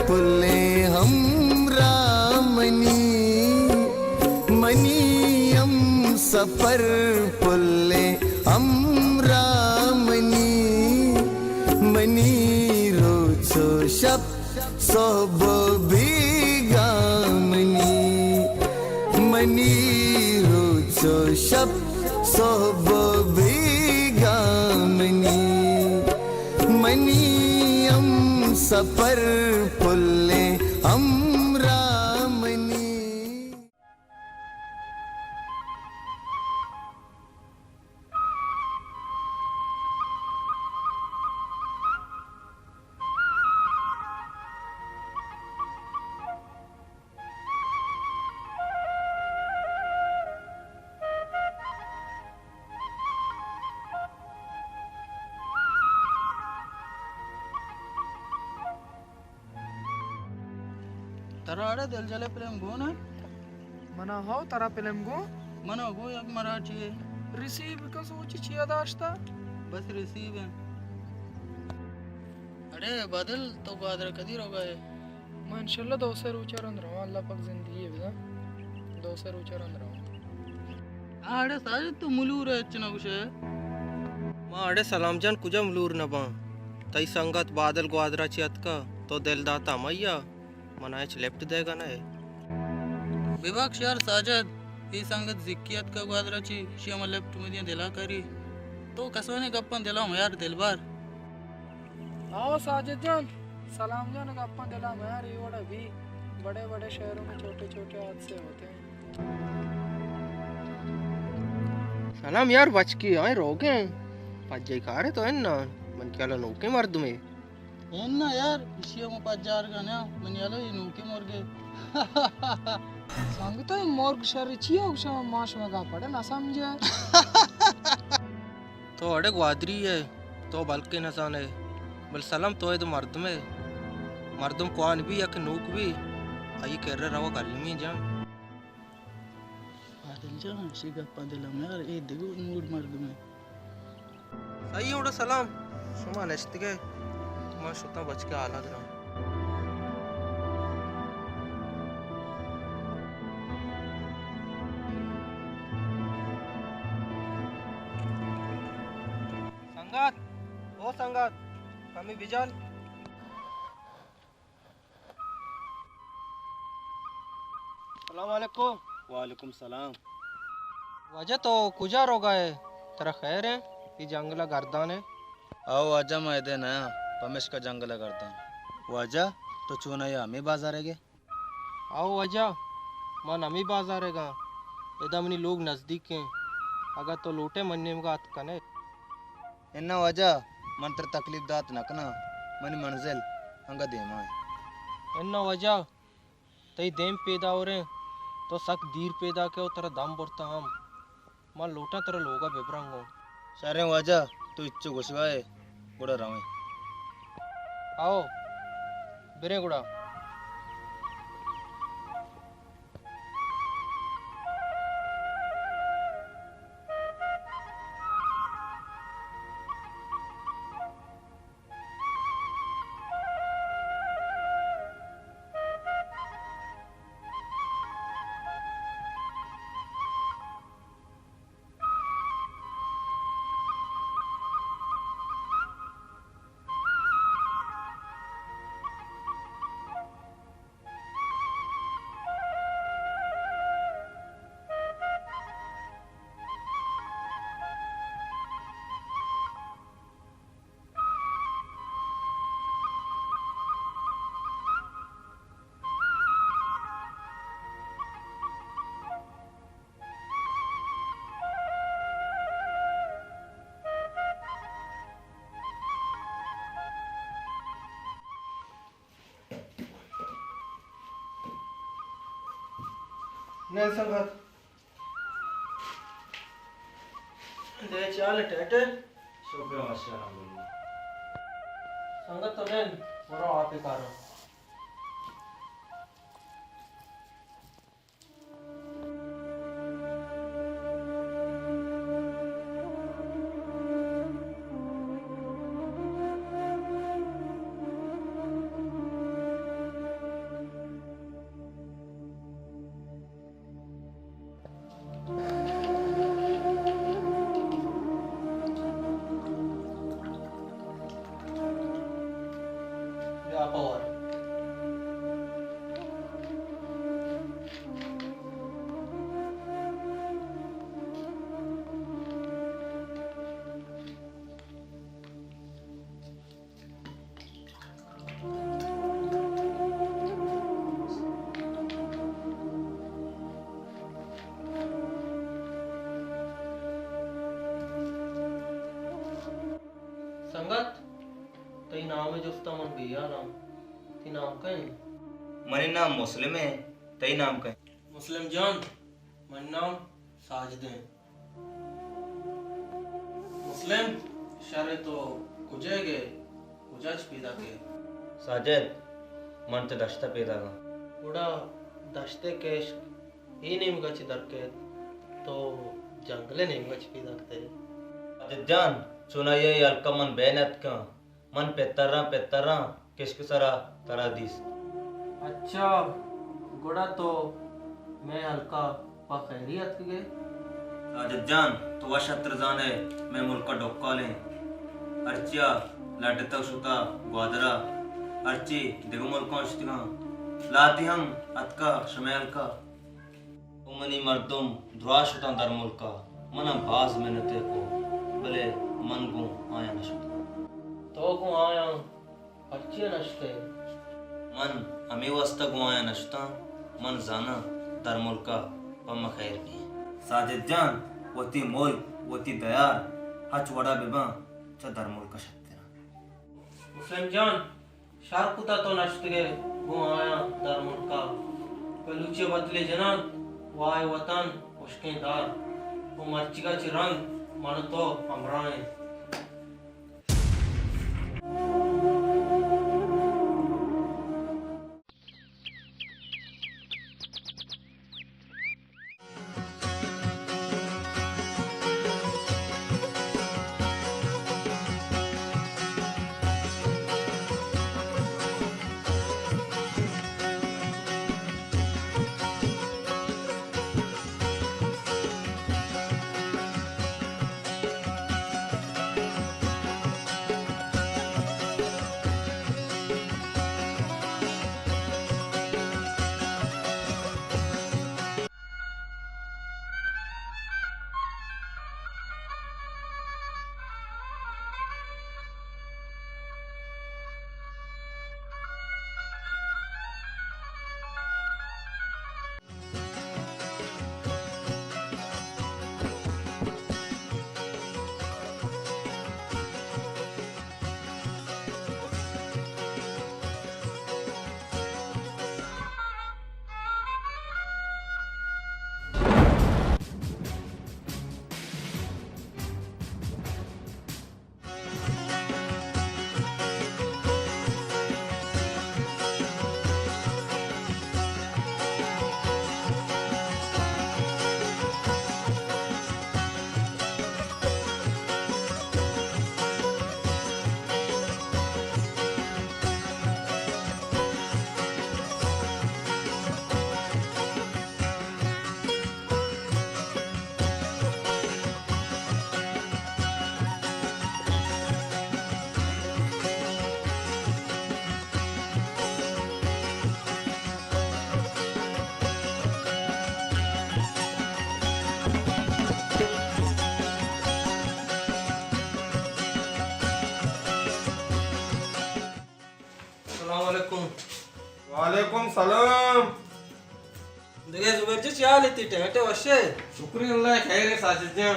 پلیں ہمراہ منی، منی ہم سفر پلیں ہمراہ منی، منی روچ و شپ سہب و بیگاہ منی، منی روچ و شپ سہب و بیگاہ منی، منی ہم سفر پلیں ہمراہ منی۔ ترا اڑے دلجل ءِ پلم گون اِنت؟ منا ہو، ترا پلم گون؟ منا گو یک مراٹی ءِ۔ ریسیو کن، سوچی چیا داشتہ؟ بس ریسیو اِنت۔ اڑے بادل، تو گوادر ءَ کدی روگ ءَ ئے؟ من انشاءاللہ دو سے روچ ءَ رند رواں، اللہ پاک زندگی ءَ بدنت، دو سے روچ ءَ رند رواں۔ آ، اڑے ساجد، تو ملور ئے، ہچ نہ گوش ئے؟ ما اڑے سلام جان کجا ملور نہ باں؟ تئی سنگت بادل گوادر ءَ چہ اتکہ، تو دل داتہ ہمائی ءَ، منا ہچ لفٹ دئیگ ءَ نہ ئے۔ ببخش یار ساجد، اے سنگت زکی اتکہ گوادر ءَ چہ، اشی ءَ ما لفٹ مہ دیاں، دل ءَ کاری۔ تو کسانیں گپاں دل ءَ میار دلبر۔ آؤ ساجد جان، سلام جان گپاں دل ءَ میار، اے وڑ ءَ بی، بڑے بڑے شہروں میں چھوٹے چھوٹے حادثے ہوتے ہیں۔ سلام یار بچکی، آئیں روگیں۔ پجائی کارے تو اناں، من خیال ءَ نوکیں مردمے۔ اناں یار، اشی ءَ من پجارگ ءَ نیاں، من خیال ءَ اے نوکیں مرگے۔ سنگت، اے مرگ شر چی ءَ گوشاں، ما شما گپ اڑے نہ سمجھے۔ تو اڑے گوادری ئے، تو بلکیں نہ زان ئے، بلے سلام تو اے دو مردم ئے، مردم کوان بی یا کہ نوک بی، آئی کرا روگ المی جان۔ عادل جان، اشی گپاں دل ءَ میار، اے دگہ موڈ مردم ئے۔ سہی اڑے سلام، شما نشتگ ئے، ما شتاں بچکے حالا گراں۔ سنگت، او سنگت، کمی بجال۔ سلام علیکم۔ وعلیکم سلام۔ واجہ تو کجا روگ ءَ ئے؟ ترا خیر ایں؟ اے جنگل ءَ گردان ئے؟ او واجہ، ما ادے نیاں، پمیشکا جنگل ءَ گردان۔ واجہ، تو چون ئے، ہمے بازار ءَ گے؟ آؤ واجہ، من ہمے بازار ءَ گاں، ادا منی لوگ نزدیک ایں، اگاں تو لوٹ ئے منی نیمگ ءَ اتک کن ئے۔ اناں واجہ، من ترا تکلیف دات نہ کناں، منی منزل انگہ دیما ایں۔ اناں واجہ، تئی دیم پیداور ایں، تو سک دیر پیداک ئے و ترا دم برتہ ہم۔ من لوٹاں ترا لوگ ءَ ببراں گوں۔ شریں واجہ، تو ہچو گوشگ ءَ ئے، گڑا رویں۔ آؤ، بریں گڑا۔ نئے سنگت۔ دے چال ٹیٹ۔ شکر وش الحمدللہ۔ سنگت تو بین، برو آپ کارو۔ تو من بیالاں۔ تئی نام کئے انت؟ منی نام مسلم انت، تئی نام کئے؟ مسلم جان، منی نام ساجد انت۔ مسلم، شر، تو کجا ئے، کجا چہ پیداک ئے؟ ساجد، من چہ دشت ءَ پیداک آں۔ گڑا دشت ءِ کشک اے نیمگ ءَ چہ در کیت، تو جنگل ءِ نیمگ ءَ چہ پیداک ئے۔ ساجد جان، چونائی ءَ اے ہلک ءَ من بین اتکاں۔ من پتراں پتراں کشک ءِ سرا ترا دیست۔ اچھا، گڑا تو مئے ہلک ءَ پہ خیری اتکگ ئے؟ ساجد جان، تو وش اتر زان ئے، مئے ملک ءَ ڈکال انت۔ ہرچیا لڈتگ شتگ گوادر ءَ، ہرچی دگہ ملکاں شتگاں، لہتے ہم اتکگ شمئے ہلک ءَ۔ او منی مردم دراہ شتاں درملک ءَ، من ءَ باز منت ئے کو، بلے من گوں آیاں نہ شتاں۔ تو گوں آیاں پرچیا نہ شت ئے؟ من ہمے واستا گوں آیاں نہ شتاں، من زاناں درملک ءَ پہ ما خیر بی۔ ساجد جان، وتی ملک، وتی دیار ہچ وڑا بہ باں، چہ درملک ءَ شتر آں۔ مسلم جان، شر کتہ تو نشتگ ئے گوں آیاں درملک ءَ۔ بلوچی ءِ بتلے جنان، وائے وطن، ہشکیں دار۔ و مرچیگ ءَ چہ رند من و تو ہمراہ ایں۔ السلام علیکم۔ وعلیکم سلام۔ دگہ زبیر جی، چی حال اِنت؟ ٹیٹ ئے، وش ئے؟ شکر اللہ، خیر اِنت ساجد جان۔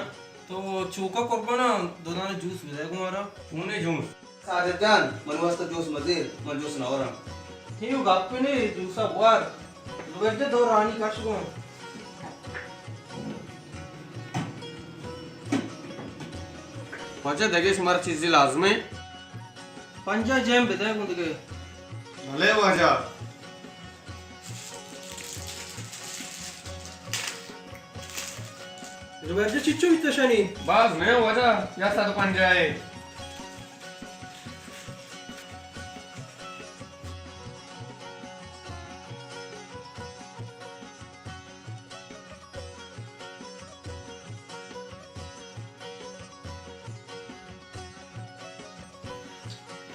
تو چوکا قربان، دو دانہ جوس بدئے گوں مارا۔ چونیں جوس؟ ساجد جان، من واسطہ جوس مزیر، من جوس نہ وراں۔ ہیو گپ نی، جوسا بوار۔ زبیر جی، دو رانی کش گوں۔ واجہ، دگہ شمارا چیزے لازم اِنت؟ پنجاہ جیم بدئے گوں دگہ۔ بلے واجہ۔ زبیر جی، چچو بیتہ شانی؟ باز نہ واجہ، یک سد پنجاہ اِنت۔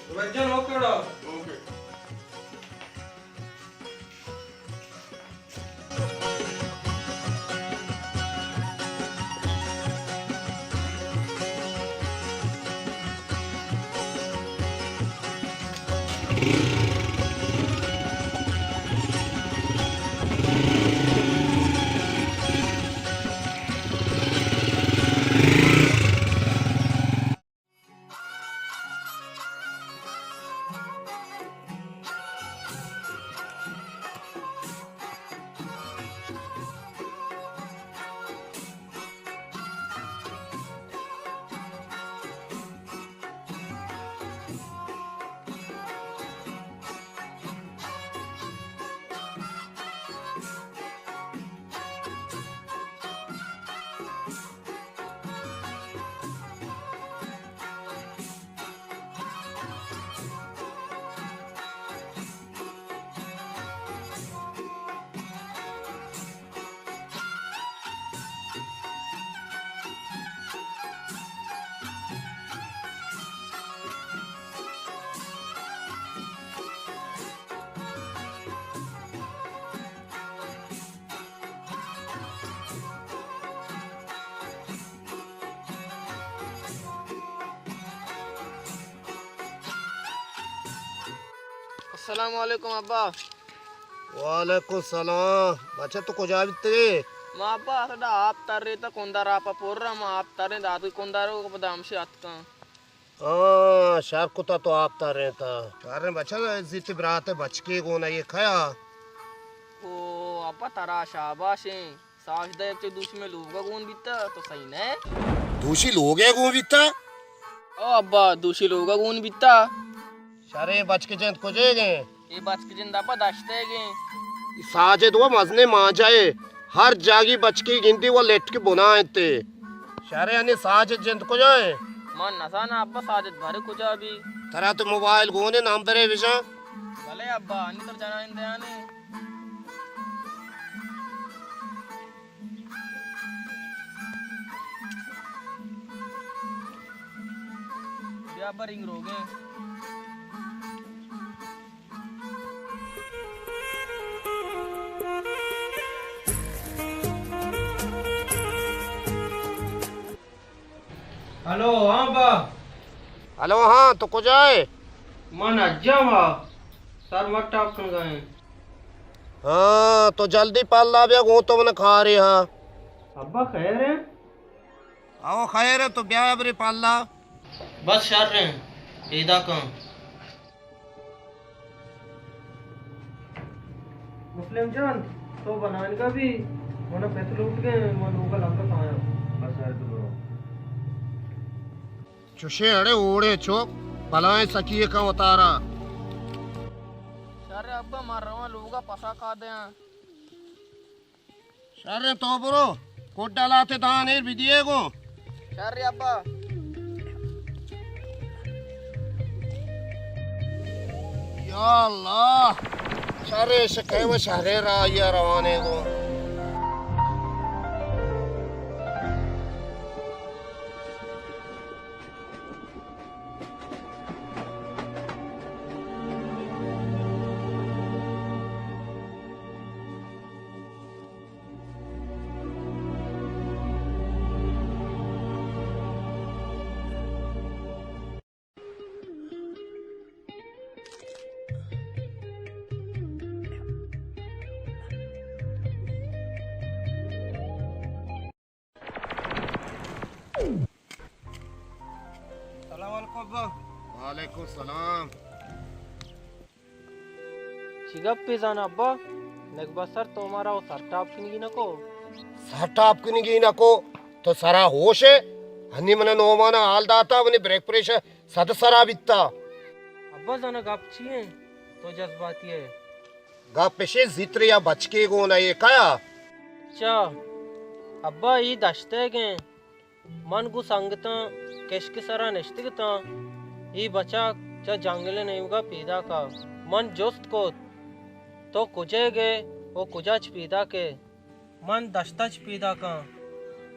زبیر جان، اوکے ڈا۔ اوکے۔ السلام علیکم ابا۔ وعلیکم السلام۔ بچہ تو کجا بیتگے؟ ما ابا اسدا آپ تریتا، کندر آپا پر، ما آپ تریں داتگی کندر و پدا ہمشی اتکاں۔ ہاں، شر کتا تو آپ ترینتا۔ شریں بچہ، زیت برات بچکے گون اے کیا؟ او ابا ترا شاباشیں۔ ساجدہ ء چہ دوشی مئے لوگ ء گون بیتا، تو سہی نہ ئے؟ دوشی لوگ ء گون بیتا؟ او ابا، دوشی لوگ ء گون بیتا۔ شریں بچک جند کجے گئے؟ اے بچک جند ابا دشت ء گئے۔ ساجد و مزنیں مانجا ء، ہر جاگی بچکی گندی و لٹک بنا انت۔ شریں انی ساجد جند کجا ہے؟ من نزاناں ابا، ساجد بارے کجا بی۔ ترا تو موبائل گون ہے، نمبر ہے بجان۔ بلے ابا، انی تو جنائیں دیانے۔ بیا برنگ روگیں۔ ہلو، ہاں با۔ ہلو، ہاں، تو کجا ئے؟ من اجاں با، سر مٹ ٹاپ کنگا ایں۔ ہاں، تو جلدی پالا بیا، گوں تو من کارے ہاں۔ ابا خیر ہے؟ او خیر ہے، تو بیا ابری پالا۔ بس شر ہیں، پیدا کن۔ مسلم جان، تو بنائینگا بی، من پت لوٹگیں، من لوگا لنگت آیاں۔ بس ہر تو برو۔ چوشیں اڑے اوڑے چوک، بلائیں سکی کن وتارا۔ شر ابا، من رواں لوگا پسا کا دیاں۔ شریں تو برو، کڈ لاتے دان ایر بدیے گوں۔ شر ابا۔ یا اللہ، شریں شکے و شریں راہی ء روانے گوں۔ سلام علیکم ابا۔ وعلیکم السلام۔ چی گپے زان ابا؟ نگبہ سر تو مارا و سر ٹاپ کنگی نکو؟ سر ٹاپ کنگی نکو؟ تو سرا ہوش ہے؟ ہنی من نومانا حال داتا، منی بریک پریشر صد سرا بیتا۔ ابا زانا گپ چی ہیں؟ تو جذباتی ہے۔ گپ اشے زیتر یا بچکے گون اے کیا؟ چا ابا، ای دشتگیں۔ من گوں سنگتاں کشک سرا نشتگتاں، ای بچک چہ جنگل نیمگا پیداکا۔ من جست کت، تو کجے گئے و کجا چہ پیداکے؟ من دشتا چہ پیداکاں۔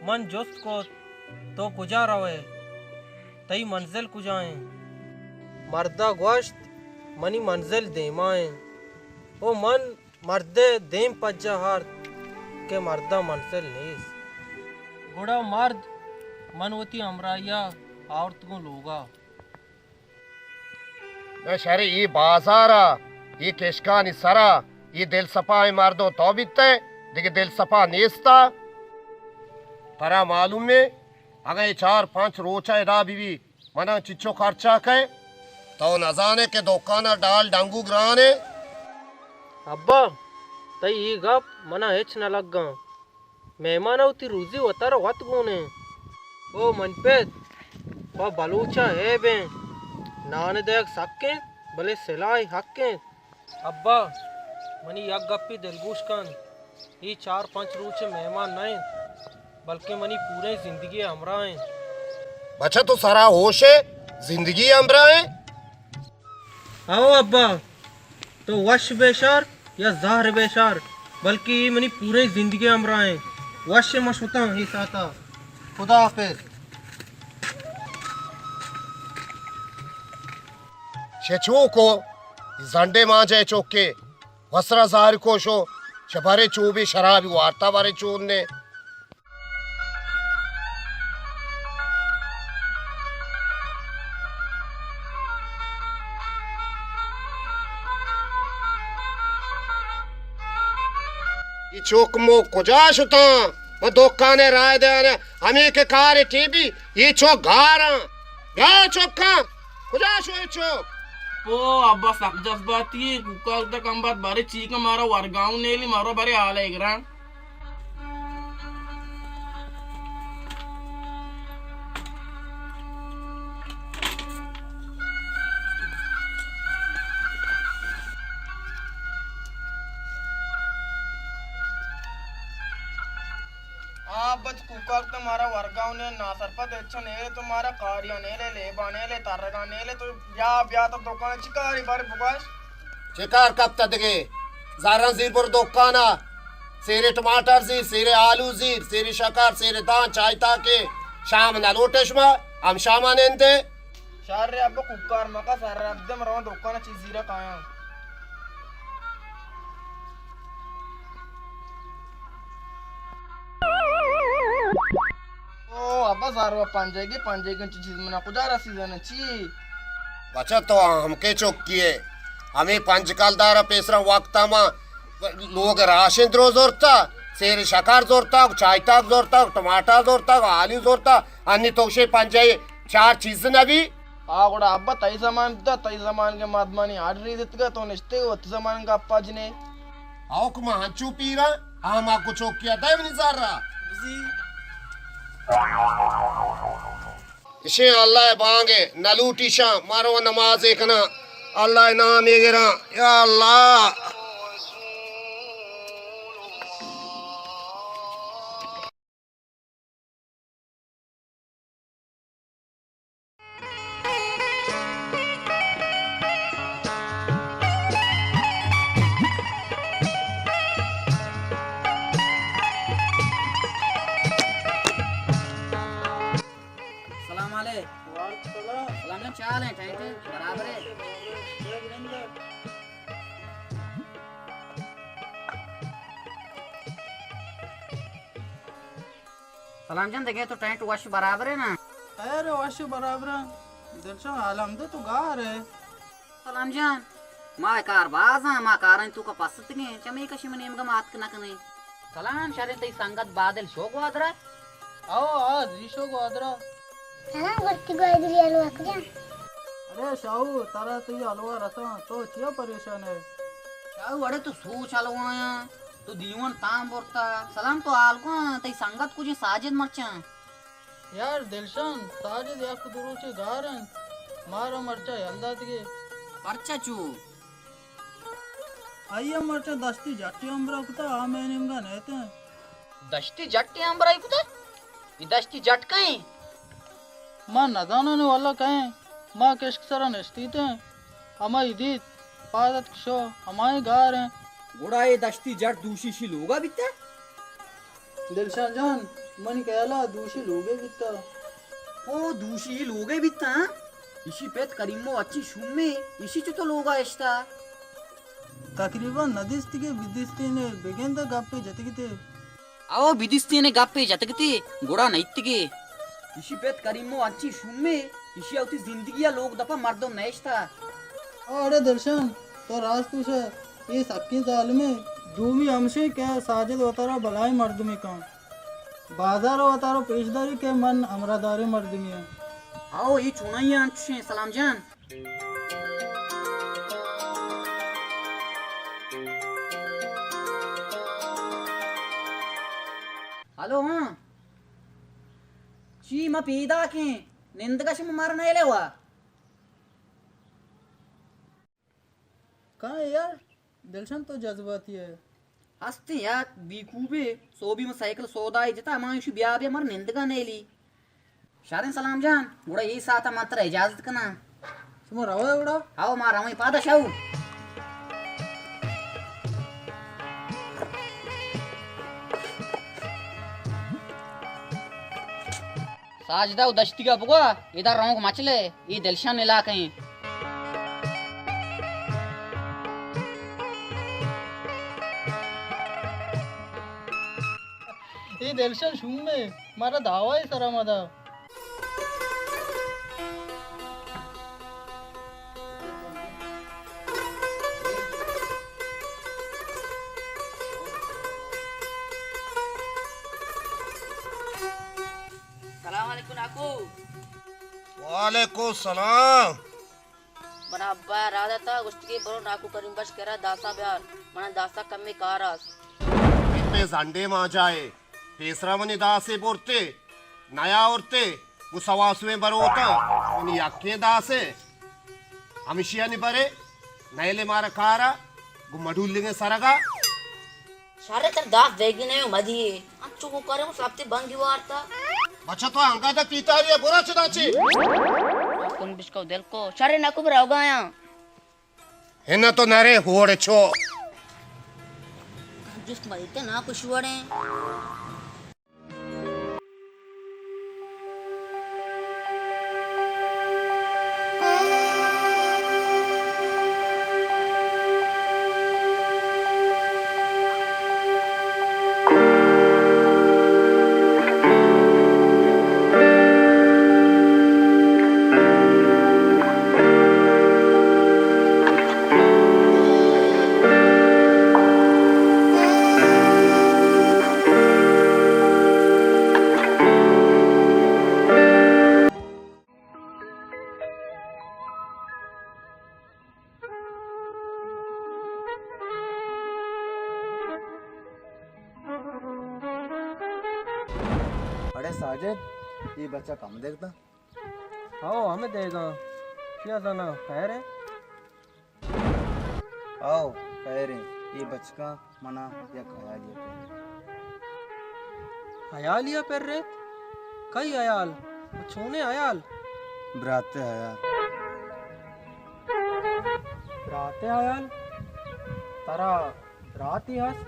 من جست کت، تو کجا روئے؟ تئی منزل کجا ایں؟ مردا گوشت، منی منزل دیما ایں۔ و من مردے دیم پجا آرت کہ مردا منزل نیست۔ گڑا مرد من وتی ہمراہیا آورت گوں لوگا۔ نہ شرے، اے بازارا، اے کشکانی سرا، اے دلسپائیں مردم تو بیتئے، دگہ دلسپا نیستا۔ ترا معلومے، اگاں اے چار پنچ روچا ادا ببی، منا چچو خرچا کئے؟ تو نزانے کہ دکانا ڈال ڈنگو گرانے؟ ابا، تئی اے گپ منا ہچ نہ لگاں۔ مہمان ء وتی روزی وتارا وت گون انت۔ او من پت، پہ بلوچ ء عیب انت۔ نان ء دئیگ سک انت، بلے سلاہ حق انت۔ ابا، منی یک گپے دلگوش کن۔ اے چار پنچ روچ ء مہمان نہ انت، بلکیں منی پوریں زندگی ء ہمراہ انت۔ بچہ تو سرا ہوش ئے؟ زندگی ء ہمراہ انت؟ ہئو ابا، تو وش بہ شار یا زہر بہ شار، بلکیں اے منی پوریں زندگی ء ہمراہ انت۔ وش، من شتاں اے ساعتا۔ خدا حافظ۔ چہ چوکو زنڈے مانجے چوکے وسرا زہر کوشو، چہ بارے چوبی شرابی وارتا بارے چون نے۔ اے چوک مو کجا شتاں؟ ما دکان ءَ راہ دیان ءَ، ہمے کہ کار ٹی بی، اے چوک گاراں۔ بیا چوکاں، کجا شو اے چوک؟ او ابا سک جذباتی ئے، کوکار تک ہم بات بارے چیکا مارا ورگاؤں نیلی، مارا بارے حال ءَ گران۔ آ بچ کوکار تو مارا ورگاؤں نے ناسرپد اچھا نیلے، تو مارا کاریا نیلے، لیبا نیلے، ترگا نیلے، تو بیا، بیا تو دکان چی کاری بارے بگوش؟ چے کار کپتہ دگہ؟ زراں زیر بر دکانا، سیرے ٹماٹر زیر، سیرے آلو زیر، سیرے شکر، سیرے دان، چائے تاکے، شام نہ لوٹے شما، ہم شاما نندے۔ شر ابا کوکار مکا، سر رب دم روان دکانا چیز زیرا کایاں۔ او ابا زاروا پنجگی، پنجگی چی چیز منا کجا رسی زنے چی؟ بچا تو ہمکے چکی ئے۔ ہمے پنج کلدار ءَ پیسرا وقت ءَ ما لوگ راشن درو زرتا، سیر شکر زرتا، چائتاک زرتا، ٹماٹر زرتا، آلو زرتا، انی تو شے پنجائی چار چیز نبی۔ آ گڑا ابا تئی زمان بوتا، تئی زمان کے مردمانی ہر ریز اتگا، تو نشتے وت زمان گپا جنے۔ آؤک ما ہنچو پیرا، آ ما کو چوکیا دے منی زارا۔ اشیں اللہ ءِ بانگ ءَ نہ لوٹی شاں، ما رو نمازے کناں، اللہ ءِ نام ءَ گراں، یا اللہ۔ سلام علیکم۔ وعلیکم السلام۔ سلام علیکم، چے حال ایں؟ ٹھیک ایں؟ برابر ایں؟ سلام جان، دگہ تو ٹینٹ وش برابر ایں نا؟ خیر، وش برابر ایں۔ دلشان، حال ہم دے، تو گار ئے؟ سلام جان، ما کار باز ایں، ما کارانی توکا پستگیں، چمے کشی من نیمگا مات نہ کنئے۔ سلام، شریں تئی سنگت بادل شو گوادرا؟ او، آ زی شو گوادرا۔ سلام، ورتی گوادری الوک جان۔ ارے شاہو، ترا تئی الوا رساں، تو چیا پریشان ئے؟ شاہو، اڑے تو سوچ الوایاں، تو دیوان تام برتا۔ سلام، تو حال کن، تئی سنگت کجیں ساجد مرچاں؟ یار دلشان، ساجد یک دو روچے گار انت، مارا مرچا یل داتگے۔ پرچا چو؟ آئی ء مرچا دشتی جٹے ہمبراہ کتا، آ مئے نیمگا نئیت انت۔ دشتی جٹے ہمبراہی کتا؟ اے دشتی جٹ کئے انت؟ ما نزاناں واللہ کئے انت، ما کشک سرا نشتیت انت۔ ہمائی دیت، پاد اتک شو، ہمائی گار انت۔ گڑا اے دشتی جٹ دوشی شی لوگا بیتہ؟ دلشان جان، منی خیالا دوشی لوگے بیتہ۔ او دوشی لوگے بیتہ، ہاں؟ ایشی پت کریمو اچی شومے، ایشی چتو لوگا اشتہ؟ تقریباً ندیستگے، بدیستینے، بگندہ گپے جتگتے۔ او بدیستین ء گپے جتگتی، گڑا نئیتگی۔ ایشی پت کریمو انچیں شومے، ایشی ء وتی زندگی ء لوگ دپا مردم نئیشتا۔ او اڑے دلشان، تو راست گوشے، اے سکیں ظالمے۔ دومی ہمشیں کہ ساجد وتارا بلائیں مردمے کن۔ بازار ء وتارا پیش داری کہ من ہمراہداریں مردمے آں۔ او اے چونائی انچشیں سلام جان۔ ہلو، ہاں۔ چی ما پیداکیں، نندگا شما مارا نیلے وا؟ کاں یار، دلشان تو جذباتی ئے۔ ہستیں یار، بیکوبے، سوبی ما سائیکل سودائی جتا، ہمایشی بیا بیا مارا نندگا نیلی۔ شریں سلام جان، گڑا اے ساعت ء من ترا اجازت کناں۔ شما روئے گڑا؟ ہاو، ما رویں پادا شو۔ ساجدہ و دشتیگا بگوا، ادا رونگ مچلے، اے دلشان علاقہ ایں۔ اے دلشان شومے، مارا دعوی سرا مدا۔ وعلیکم السلام۔ منا ابا ء راہ داتا، گوشتگی برو ناکو کریم بخش کرا داسا بیار، منا داسا کمے کار است۔ اے پہ زنڈے ماجائے، پیسرا منی داسے برتے، نیا اورتے، گو سواسویں بروتا، منی یکیں داسے۔ ہمشیانی برے، نیلے مارا کارا، گو مڈولگیں سرگا۔ شر تر داس دیگی نہ مدی۔ انچو کو کرے سب تے بنگی وارتا۔ بچا تو انگا دا پیتاری ہے، برا چدا چی۔ کن بشکو دل کو۔ شر نہ کو براو گایا۔ ہنا تو نرے ہوڑ چو۔ جست مدی تے نہ کچھ وڑے۔ اڑے ساجد، اے بچک ہم دیکھتا۔ ہاؤ، ہمے دیگاں۔ چیا زاناں، خیر ایں؟ ہاؤ، خیر ایں۔ اے بچکاں منا یک ہیالے پر۔ ہیالے پر ریت؟ کئی ہیال؟ و چونیں ہیال؟ براتے ہیال۔ براتے ہیال؟ ترا براتے ہست؟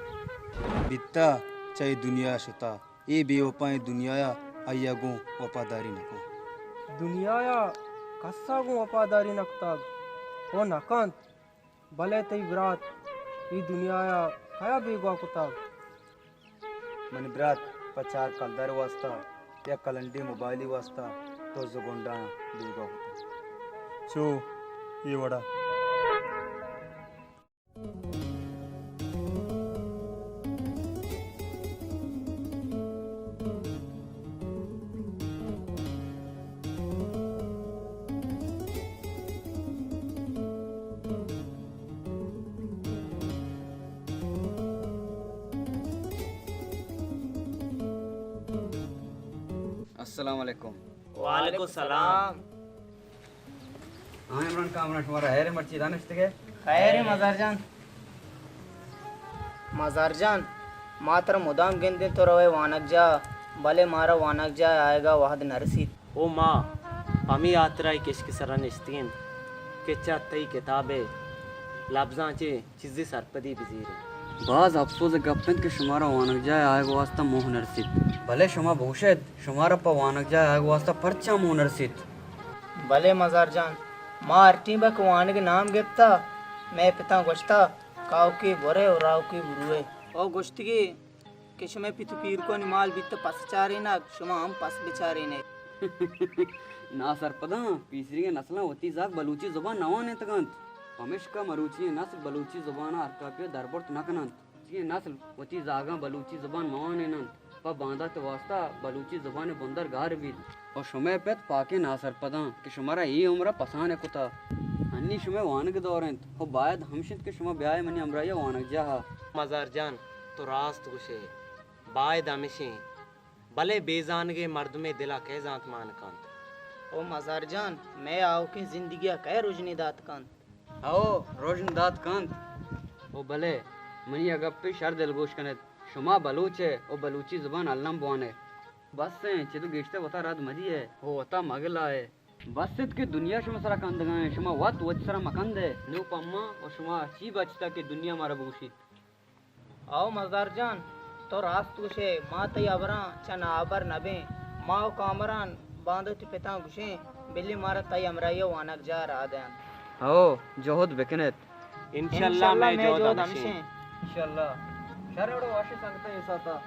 بیتا، چہ اے دنیا شتا۔ اے بے وپائیں دنیایا آئیا گوں وپاداری نہ کن۔ دنیایا کسا گوں وپاداری نہ کتگ و نہ کنت، بلے تئی برات اے دنیایا کیا بیگواہ کتگ؟ منی برات پہ چار کلدار واسطہ یا کلنڈی موبائلی واسطہ تو زگنڈاں بیگواہ کتگ۔ چو اے وڑا۔ السلام علیکم۔ وعلیکم السلام۔ ہاں عمران کامران، شمارا خیر ایں، مرچی دانشتگے؟ خیر ایں مزار جان۔ مزار جان، ما ترا مدام گندیں تو روئے وانگجاہ، بلے مارا وانگجاہ آئیگا وہد نہ رسیت۔ او ما ہمے ہاترا اے کشک سرا نشتگیں کہ چہ تئی کتابے لبزاں چہ چیزے سرپدی بزیریں۔ باز اپسوز ءِ گپ انت کہ شمارا وانگجاہ ءِ آیگ ءِ واستہ موہ نہ رسیت۔ بلے شما بگوش ات، شمارا پہ وانگجاہ ءِ آیگ ءِ واستہ پرچا موہ نہ رسیت؟ بلے مزار جان، ما ہر ٹیم ءَ کہ وانگ ءِ نام گپتا، مئے پتاں گوشتا، کاوکے برے و راوکے بروے۔ او گوشتگی کہ شمئے پت و پیرکانی مال بیتہ پس چارینگ، شما ہم پس بچارین ات۔ ناسرپداں، پیسریگیں نسلاں وتی زاگ بلوچی زبان نہ وانینتگ انت، پمیشکا مروچیگیں نسل بلوچی زبان ءَ ہر کاپی ءَ دربرت نہ کن انت۔ مروچیگیں نسل وتی زاگاں بلوچی زبان مہ وانین انت، پہ باندات ءِ واستہ بلوچی زبان ءِ بندر گار بیت۔ و شمئے پت پاکیں ناسرپداں کہ شمارا اے عمر ءَ پسان ءَ کتا۔ انی شمئے وانگ ءِ دور انت و باید ہمش انت کہ شما بیائے منی ہمراہی ءَ وانگجاہ ءَ۔ مزار جان، تو راست گوشئے، باید ہمش انت، بلے بے زانگیں مردمے دل ءَ کئے زانت مان کنت؟ او مزار جان، مئے آؤکیں زندگی ءَ کئے رژنے دات کنت؟ ہئو، رژن دات کنت۔ او بلے، منی اے گپے شر دلگوش کن ات، شما بلوچ ئے و بلوچی زبان الم بوان ئے۔ بس انت، چد و گیشتر وتا رد مدیئے و وتا مگلائے۔ بس انت کہ دنیا شمئے سرا کندگا انت، شما وت وتی سرا مکندئے۔ نوں پہ ما و شما چی بچتگ کہ دنیا مارا بگوشیت؟ ہئو مزار جان، تو راست گوشئے، ما تئی ہبراں چہ ناہبر نبیں۔ ما و کامران باندا وتی پتاں گوشیں، بلی مارا تئی ہمراہی ءَ وانگجاہ ءَ راہ دئینت۔ ہئو، جہد بکن ات۔ انشاءاللہ، انشاءاللہ مئے مئے جہد جہد ہمش ہمش انت۔ انت۔ انشاءاللہ۔ شر وڑ واشی سنگتاں اے ساعتا۔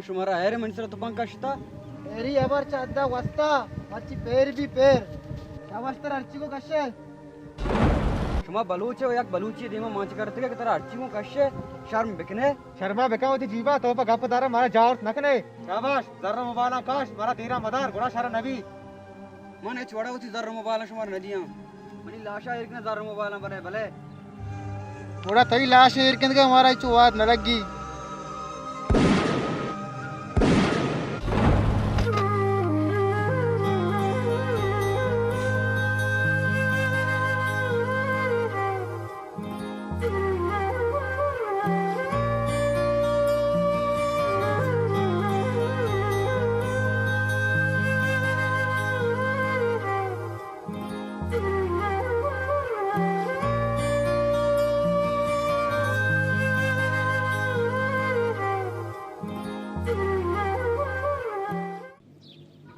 شمارا ہیر منی سرا تپنگ کشتا؟ ہیری ہبر چہ حدا گوستا، مرچی پیر بی پیر۔ شاباش ترا ہرچی گو کشے۔ شما بلوچ ئے و یک بلوچی دیما مانچ کرتگے کہ ترا ہرچی گو کشے، شرم بکنے۔ شرما بکن وتی جیبا، تو پہ گپ دارا مارا جاورت نکنے۔ شاباش، زر و موبائلاں کاش، مارا دیرا مدار، گڑا شر نبی۔ من ہچ وڑا وتی زر و موبائلاں شمارا نہ دیاں۔ منی لاشا ایر کنے زر و موبائلاں بلے، بلے۔ گڑا تئی لاش ایر کندگا مارا ہچ واد نہ لگی۔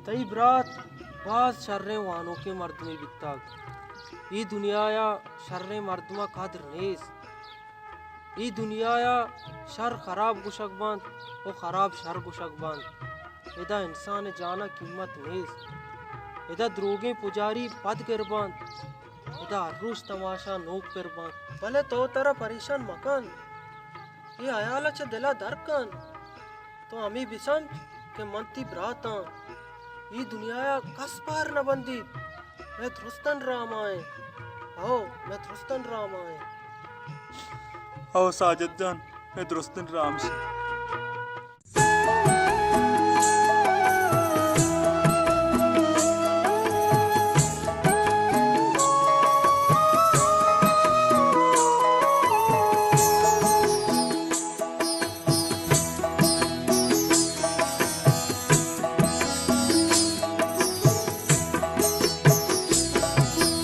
تئی برات باز شریں وانوکیں مردمے بیتگ۔ اے دنیایا شریں مردما قدر نیست۔ اے دنیایا شر خراب گوشگ بنت و خراب شر گوشگ بنت۔ ادا انسان جانا قیمت نیست۔ ادا دروگیں پجاری پد گر بنت۔ ادا ہر روچ تماشا نوک پر بنت۔ بلے تو ترا پریشان مکن۔ اے ہیالا چہ دلا در کن۔ تو ہمے بسمجھ کہ من تئی براتاں۔ اے دنیایا کس پار نہ بندیت۔ مئے درستاں رام آئیں۔ ہو، مئے درستاں رام آئیں۔ ہو ساجد جان، مئے درستاں رام شی۔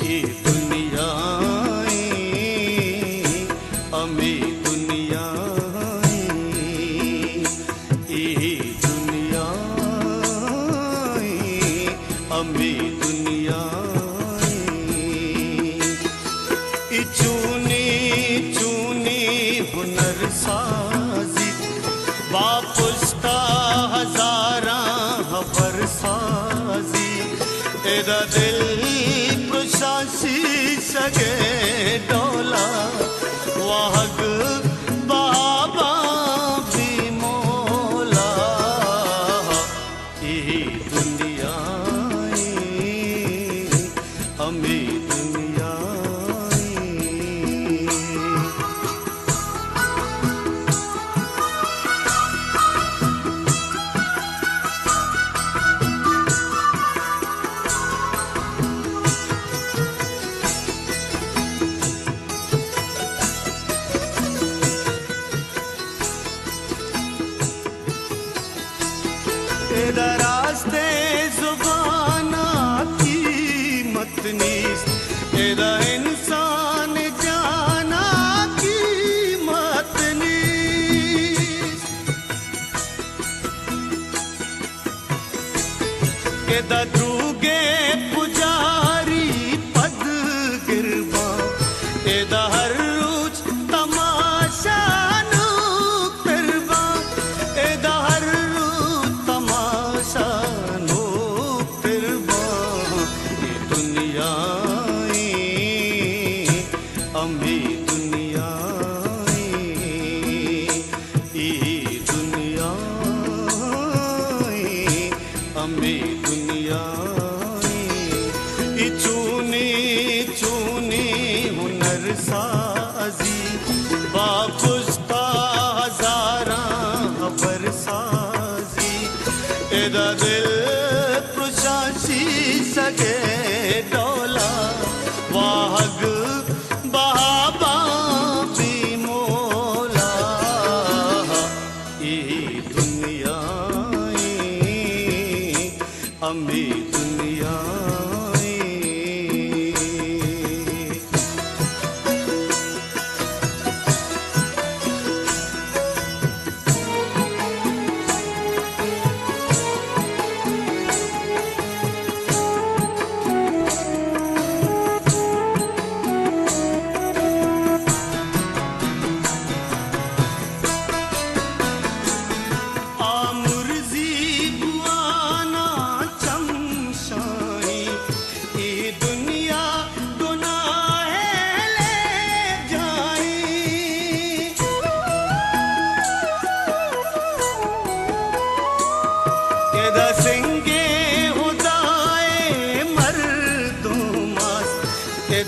اے دنیا ایں، ہمے دنیا ایں، اے دنیا ایں، ہمے دنیا ایں۔ اے چونیں چونیں ہنر سازی، باپشتا ہزاراں ہبر سازی، ادا دل پرشاں شیشگے ڈولا، واہگ بابا بی مولا۔ اے دنیا ایں، ہمے دنیا ایں۔ ادا راستیں زبانا قیمت نیست، ادا انسان جانا قیمت نیست۔ ادا دروگیں پجاری پد گرباں، ادا ہر روچ تماشا نوکتر باں، ادا ہر روچ تماشا نوکتر باں۔ اے دنیا ایں، ہمے دنیا ایں، اے دنیا ایں، ہمے دنیا ایں۔ اے چونیں چونیں ہنر سازی، باپشتا ہزاراں ہبر سازی، ادا دل پرشاں شیشگے ڈولا، واہگ بابا بی مولا۔ اے دنیا ایں، ہمے دنیا ایں۔ آ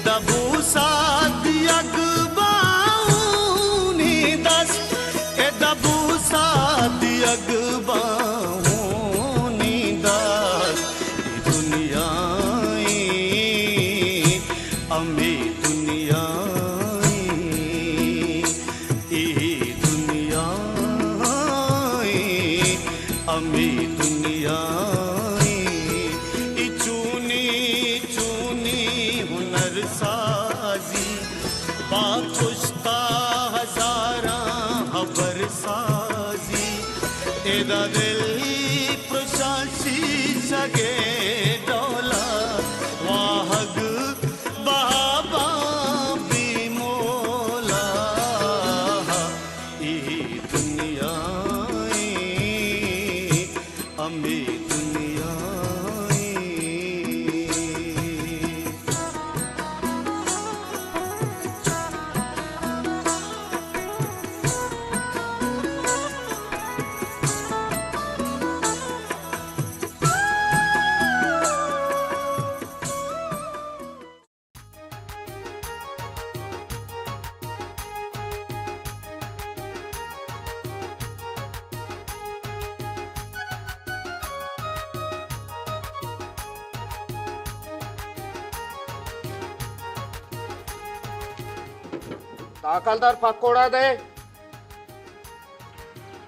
دبوسات یک باہونی دست، اے دبوسات یک باہونی دست، اے دنیای، ہمے دنیای، اے دنیای، ہمے دنیای، اے چونی چونی ہنر سازی، با پشتا ہزاراں ہبر سازی، ادا دل پرشانسی سگے ڈولا، واہگ بابا بی مولا، اے دنیای، ہمے دنیای۔ داکلدار پکوڑا دے۔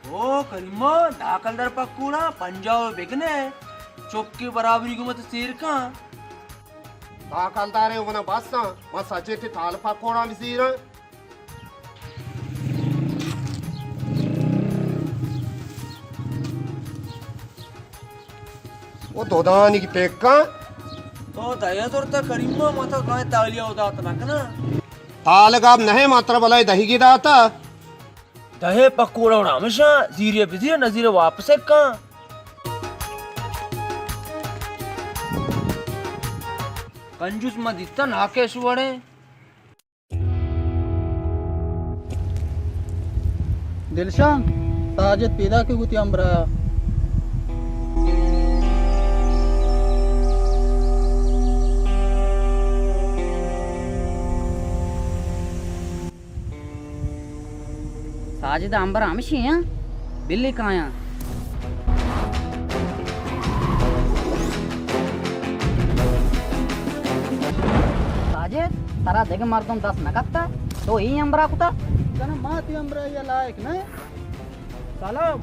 او کریمہ، داکلدار پکوڑا پنجاہ بکنے، چکی برابری گو مت سیر کن۔ داکلدارے، منا بس آں، من سجے تے تال پکوڑا بزیراں۔ او دودانی کی پیکاں۔ تو دیا زرتا کریمہ، متا کائیں تالیا او دات نہ کنا۔ تالگاب نہیں، ماترا بلائے دہیگی داتا۔ دہے پکوڑا وڑا ہمیشہ زیرے بزیر، نزیرے واپس کن۔ کنجوس ما دیتا ناکش وڑے۔ دلشان، ساجد پیداک ئے گوں وتی ہمبراہ ءَ۔ ساجد ءِ ہمبراہ ہمشی ایں، بلی کایاں۔ ساجد، ترا دگہ مردم دست نہ کپتہ؟ تو اے ہمبراہ کتہ؟ زاناں ما تئی ہمبراہی ءَ لائق نہ ایں۔ سلام،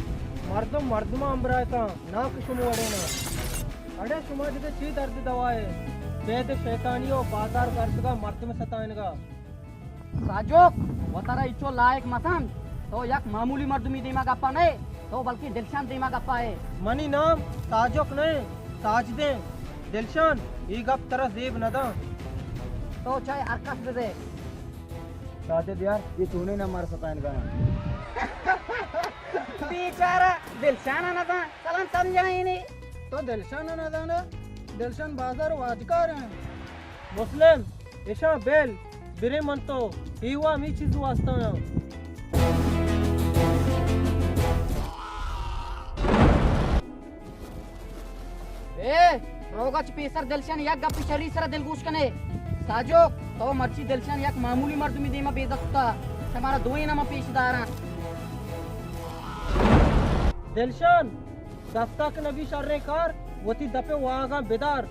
مردم مردم ءَ ہمبراہ کن، ناں کہ شما وڑیناں۔ اڑے شما دگہ چی درد دوائے؟ بید شیطانی و بازار گردگا مردم ستائینگا۔ ساجوک، وترا ہچو لائق مہ سمجھ۔ تو یک معمولی مردمی دیما گپا نہ ئے، تو بلکیں دلشان دیما گپا ئے۔ منی نام ساجوک نہ ایں، ساجدیں۔ دلشان، اے گپ ترا زیب نہ داں۔ تو چاہے ہر کس بدے۔ ساجد یار، اے چونیں نہ مارا ستائینگا۔ بیچارہ دلشان نہ داں، سلام سمجھائینی۔ تو دلشان نہ دانا؟ دلشان بازار واجکار ایں۔ مسلم، اشاں بیل، برے من تو، ایوا ہمے چیز واسطہ آں۔ اے، روگا چہ پیسر دلشان یک گپ شری سرا دلگوش کنے۔ ساجوک، تو مرچی دلشان یک معمولی مردمی دیما بے عزت کتا، شمارا دوئیناں ما پیش داراں۔ دلشان، دستا کہ نبی شریں کار، وتی دپ ءِ واہگاں بدار۔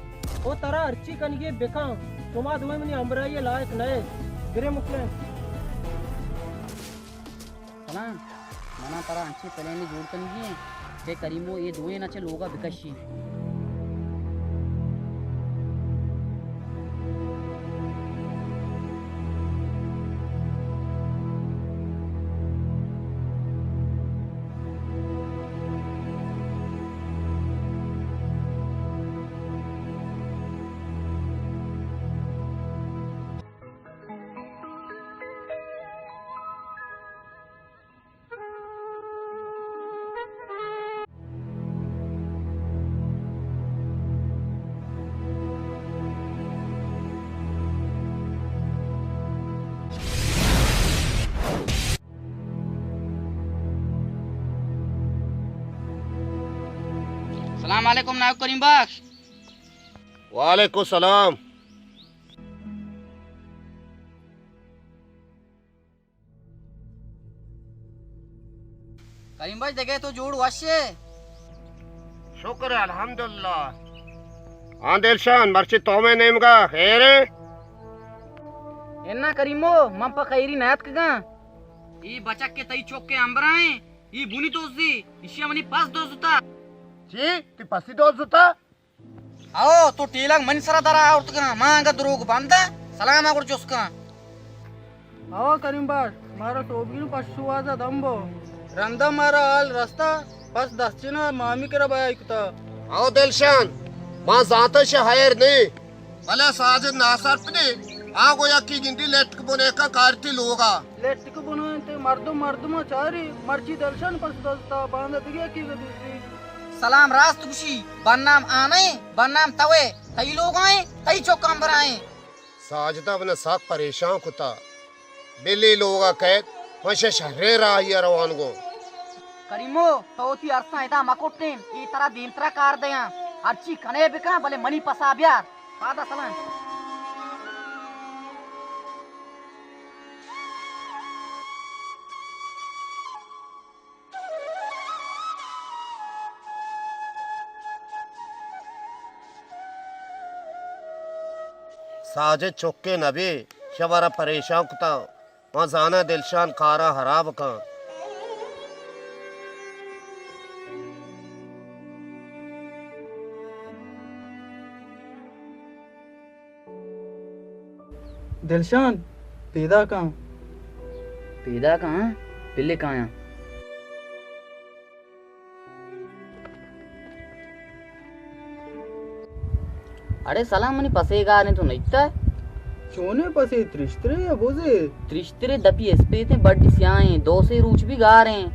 او ترا ہرچی کنگی بکن، شما دوئیں منی ہمراہی ءِ لائق نہ ئے۔ برے مسلم۔ سلام، منا ترا انچیں پلینی جوڑ کنگی ایں کہ کریمو اے دوئیناں چہ لوگا بکشی۔ سلام علیکم نائب کریم بخش۔ وعلیکم سلام۔ کریم بخش، دگہ تو جوڑ وش ئے؟ شکر الحمدللہ۔ ہاں دلشان، مرچی تو مئے نیمگا خیر ئے؟ انا کریمو، من پہ خیری نیاتکگاں۔ اے بچک کہ تئی چک ءِ ہمبراہ ایں، اے بنی دزے، ایشی ءَ منی پس دزتا۔ چی؟ تئی پسی دزتا؟ ہو، تو ٹیلگ منی سرا درا آورتگاں، ما انگت دروگ بنداں، سلام ءَ گڑ جست کن۔ ہو کریم بخش، مارا سوبگین پشوازا دمبو۔ رندا مارا حال رستا، پس دستچنا مامی کرا بیائی کتا۔ ہو دلشان، ما زانتا شہ خیر نی، بلے ساجد ناسرپدے، آ گو یکی گندی لٹک بنے کا کارتی لوگا۔ لٹک بنائیں تے مردم مردم چاری، مرچی دلشان پس دزتا، باندا دگہ یکی دزی۔ سلام راست گوشی، بنام آ نہ ایں، بنام تو ئے، تئی لوگا ایں، تئی چک ہمبراہ ایں۔ ساجدہ منا سک پریشان کتا۔ بلے لوگا کئیت، من شہ شریں راہی ءَ روان گوں۔ کریمو، تو وتی ارساں ادا مہ کٹین، اے ترا دیمترا کار دیاں۔ ہرچی کنے بکن، بلے منی پسا بیار۔ پادا سلام۔ ساجد چکے نہ بی، شہ مارا پریشان کتاں۔ ما زاناں دلشان کاراں ہراب کن۔ دلشان، پیداک آں۔ پیداک آں؟ بلے کایاں۔ اڑے سلام، منی پسے گار ایں، تو نئیتا؟ چونیں پسے، ترشترے یا بزے؟ ترشترے، دپی اسپیتیں، بڈی سیاہیں، دو سے روچ بی گار ایں۔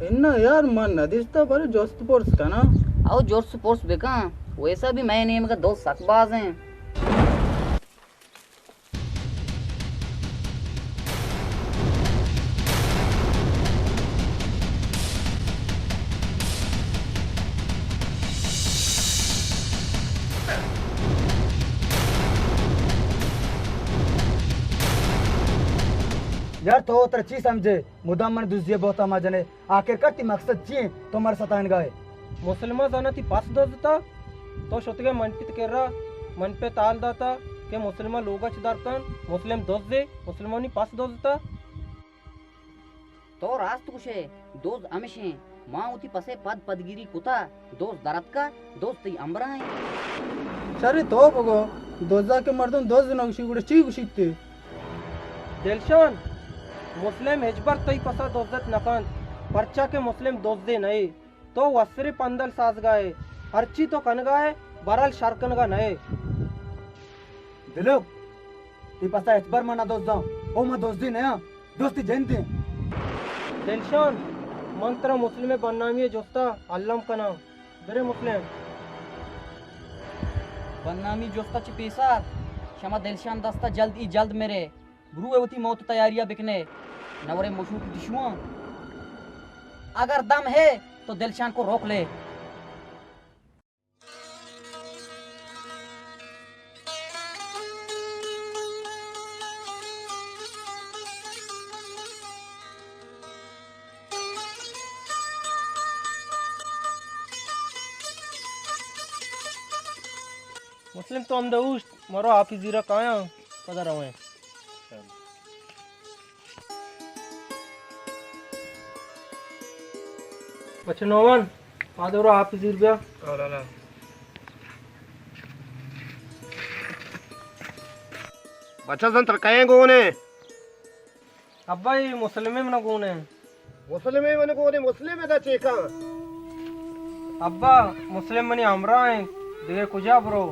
انا یار، من نہ دیستا، بلے جست پرس کناں۔ او جست پرس بکن، ویسا بی مئے نیمگا دو سک باز ایں۔ یار تو ترا چی سمجھے؟ مدام من دزی ءِ بہتام ءَ جنے۔ آخر کار تئی مقصد چی انت؟ تو مارا ستائینگا ئے؟ مسلماں زاناں تئی پس دزتا، تو شتگئے منپت کرا، منپت حال داتا کہ مسلماں لوگا چہ در کن، مسلم دزے، مسلمانی پس دزتا۔ تو راست گوشئے، دز ہمشیں، ما وتی پسئے پد پدگیری کتا، دز درتکا، دز تئی ہمبراہ انت۔ شرے تو بگو، دزا کہ مردم دز نہ گوشی، گڑا چی گوشیت تئی؟ دلشان، مسلم ہچبر تئی پسا دزت نہ کنت، پرچا کہ مسلم دزے نہ ئے۔ تو وسرے پندل سازگا ئے، ہرچی تو کنگا ئے، بہرحال شر کنگا نہ ئے۔ دلک، تئی پسا ہچبر من نہ دزاں، او من دزے نیاں، دز تئی جند انت۔ دلشان، من ترا مسلم ءِ بدنامی ءِ جستا الم کناں۔ برے مسلم۔ بدنامی جستا چہ پیسر شما دلشان دستا جلد ای جلد مرے۔ برو ء وتی موت ء تیاری ء بکن ئے، نہ ورے مشوک دشواں۔ اگر دم ہے تو دلشان کو روک لے۔ مسلم تو ہمدا اوشت، مرو آپ ء زیرا کایاں، پدا رویں۔ بچہ نومان، پاد برو آپ ء زیر بیا۔ بچہ زن تر کئے گون ئے؟ ابا، اے مسلمے منا گون انت۔ مسلمے منا گون انت؟ مسلم ادا چے کن؟ ابا، مسلم منی ہمراہ انت، دگہ کجا برو؟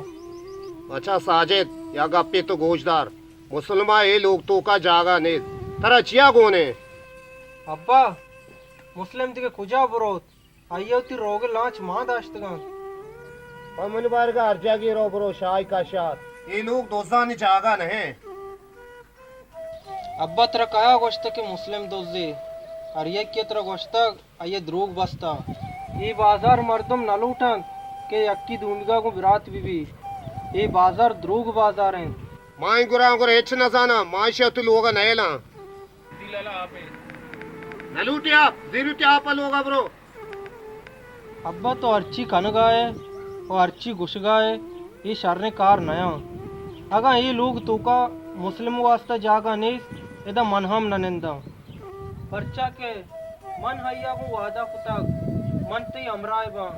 بچا ساجد، یا گپے تو گوش دار، مسلما اے لوگ توکا جاگہ نیست، ترا چیا گون انت؟ ابا، مسلم دگہ کجا بروت؟ آئی ء وتی روگ ء لانچ مان داشتگ انت۔ پہ منی بارگا ہر جاگے رو برو، شاہی کشات۔ اے لوگ دزانی جاگہ نہ انت۔ ابا، ترا کیا گوشتگ کہ مسلم دزے؟ ہر یکے ء ترا گوشتگ، آئی ء دروگ بستگ۔ اے بازار مردم نہ لوٹ انت کہ یکے دومیگا گوں برات بہ بیت۔ اے بازار دروگ بازار انت۔ ما اے گراں گڑا ہچ نہ زاناں، ما ایشی ء وتی لوگ ء نئیلاں۔ نلوٹے آپ، زیروٹے آپ ءَ لوگ ءَ برو۔ ابا تو ہرچی کنگا ئے و ہرچی گوشگا ئے، اے شریں کار نیاں۔ اگاں اے لوگ توکا مسلم واسطہ جاگہ نیست، ادا من ہم نہ ننداں۔ پرچا کہ من آئی ءَ گوں وعدہ کتگ، من تئی ہمراہ باں۔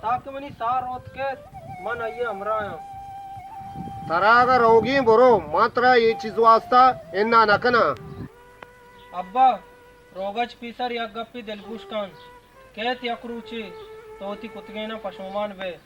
تاکہ منی سار روت کیت، من آئی ءِ ہمراہ آں۔ ترا اگاں روگی ایں برو، من ترا اے چیز واسطہ اناں نہ کناں۔ ابا، روگ ءَ چہ پیسر یک گپے دلگوش کن۔ کیت یک روچے تو وتی کتگیناں پشومان بئے۔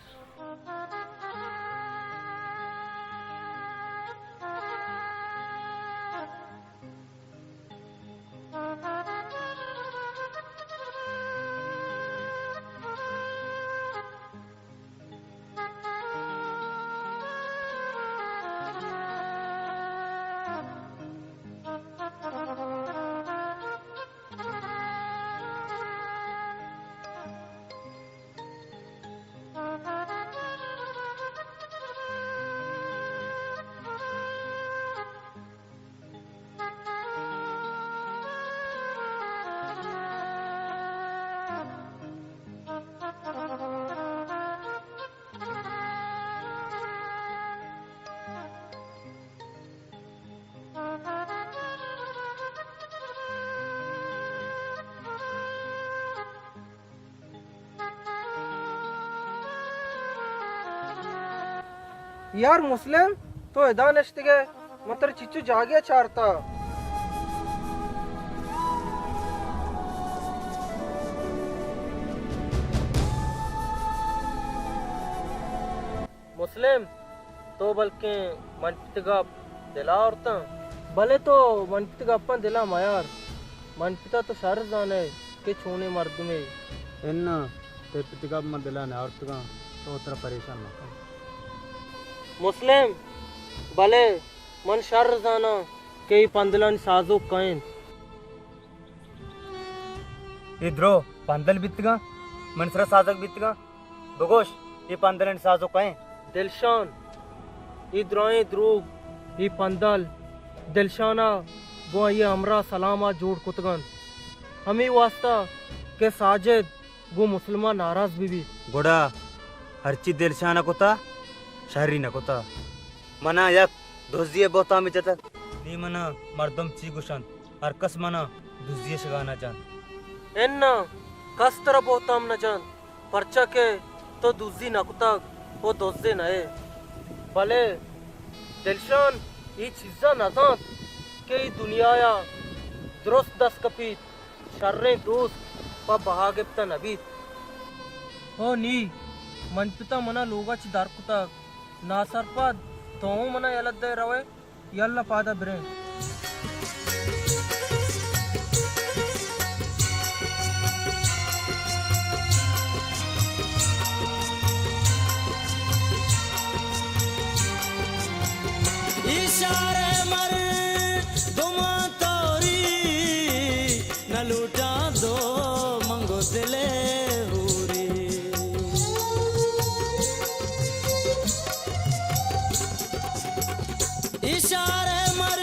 یار مسلم، تو ادا نشتگ ئے، من ترا چچو جاگہے ءَ چارتا۔ مسلم، تو بلکیں من پت گپ دل ءَ آورتاں؟ بلے تو من پت گپاں دل ءَ میار۔ من پت ءَ تو شر زان ئے کہ چونیں مردمے۔ اناں، تئی پت گپ من دل ءَ نیاورتگاں، تو ترا پریشان مکن۔ مسلم، بلے من شر زاناں کہ اے پندلانی سازوک کئے انت۔ اے درو پندل بیتگاں، من سرا سازگ بیتگاں۔ بگوش، اے پندلانی سازوک کئے انت؟ دلشان، اے درائیں دروگ، اے پندل دلشان ءَ گوں آئی ءِ ہمراہ سلام ءَ جوڑ کتگ انت۔ ہمے واستا کہ ساجد گوں مسلم ءَ ناراض بہ بیت۔ گڑا ہرچی دلشان ءَ کتا، شری نہ کتا۔ من ءَ یک دزی ءِ بہتامے جتگ۔ نی من ءَ مردم چی گوشنت؟ ہر کس من ءَ دزی ءِ شگان ءَ جنت۔ اناں، کس ترا بہتام نہ جنت، پرچا کہ تو دزی نہ کتگ، تو دزے نہ ئے۔ بلے دلشان اے چیز ءَ نہ زانت کہ اے دنیا ءَ درست دست کپیت، شریں دوست پہ بہا گپتہ نہ بیت۔ او نی، من پت ءَ من ءَ لوگ ءَ چہ در کتگ، ناسرپد تو اوں من ءَ یلہ دئے روئے۔ یلا پادا بریں۔ اشارہ مردماں توری نہ لوٹاں دو منگو دلے ہوری۔ اشارہ مر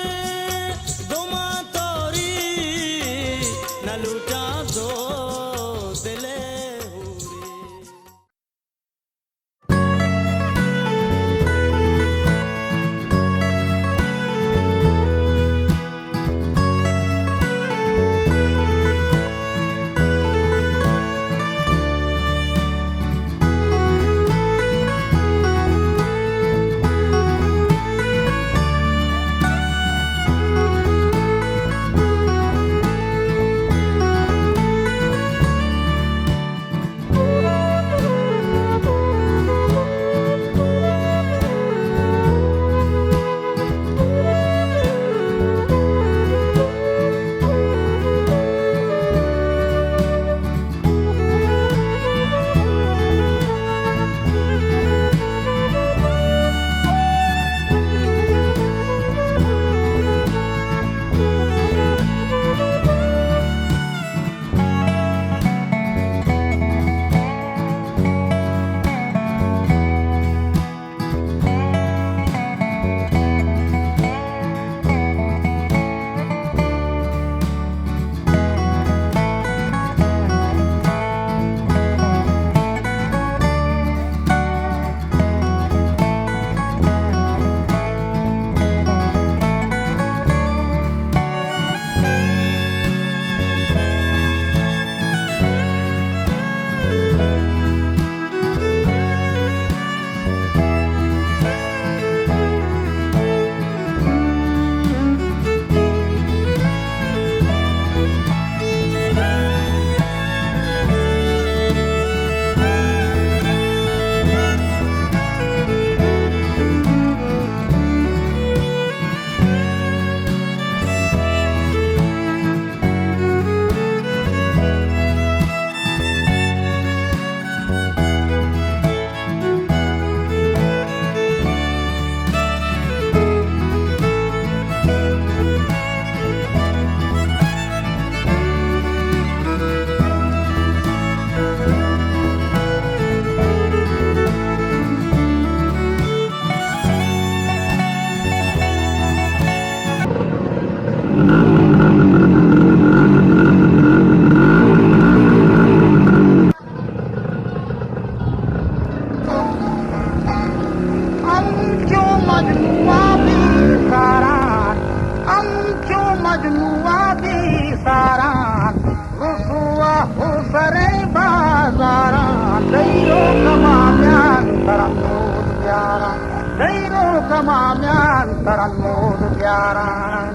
مامیان ترن مود بیاران۔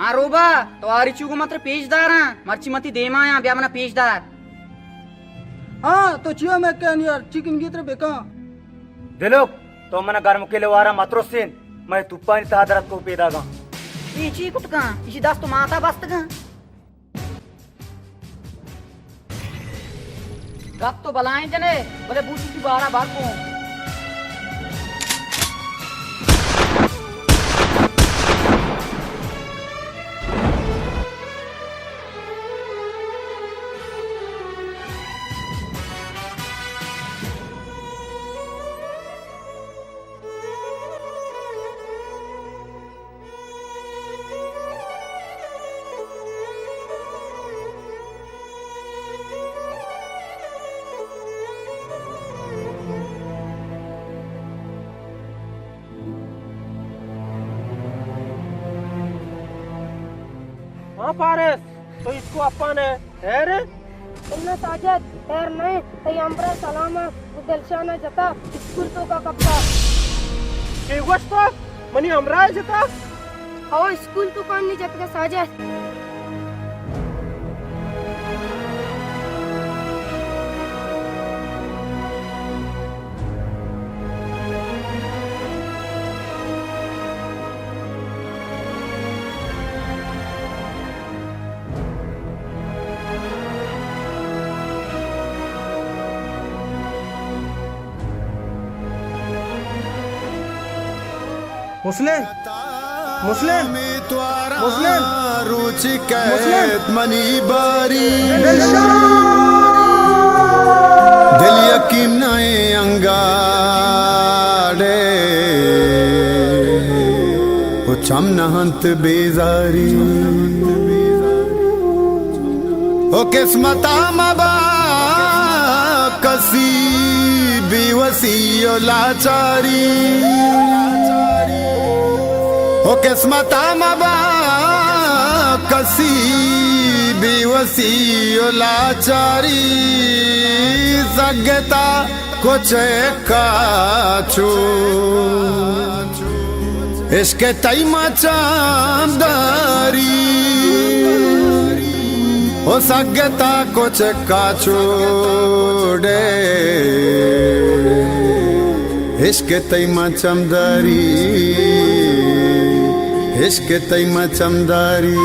آ روبا، تو آری چوگو من ترا پیش داراں، مرچی من تی دیما آں، بیا منا پیش دار۔ ہاں، تو چیا مکن یار، چی کنگی ترا بکن۔ دلوک، تو منا گرمکیلے وارا مترسین، مئے توپانی تہا درت کو پیداگاں۔ اے چی کتکاں؟ ایشی دست و ماتا بستگاں۔ گپ تو بلائیں جنے، بلے بوچی تی بارا بار کن۔ ہاں فارس، تو اس کو اپان ہے، خیر ہے؟ اناں ساجد، خیر نہ انت، تئی ہمبراہ سلام ء گوں دلشان ء جتا، اسکول توکا کپتا۔ چے گوشت تو؟ منی ہمراہ ء جتا؟ ہو، اسکول توکا نی جتگ ساجد۔ مسلم، مسلم، مسلم، روچ کیت منی باری۔ دل یقین نئے انگاڑے، و چم نہ انت بیزاری۔ او قسمتا مبا کسی بے وسی و لاچاری، او قسمتا مبا کسی بے وسی و لاچاری، سگتا کچکا چو عشق تئی ما چمداری، او سگتا کچکا چوڑے، عشق تئی ما چمداری، عشق تئی ما چمداری۔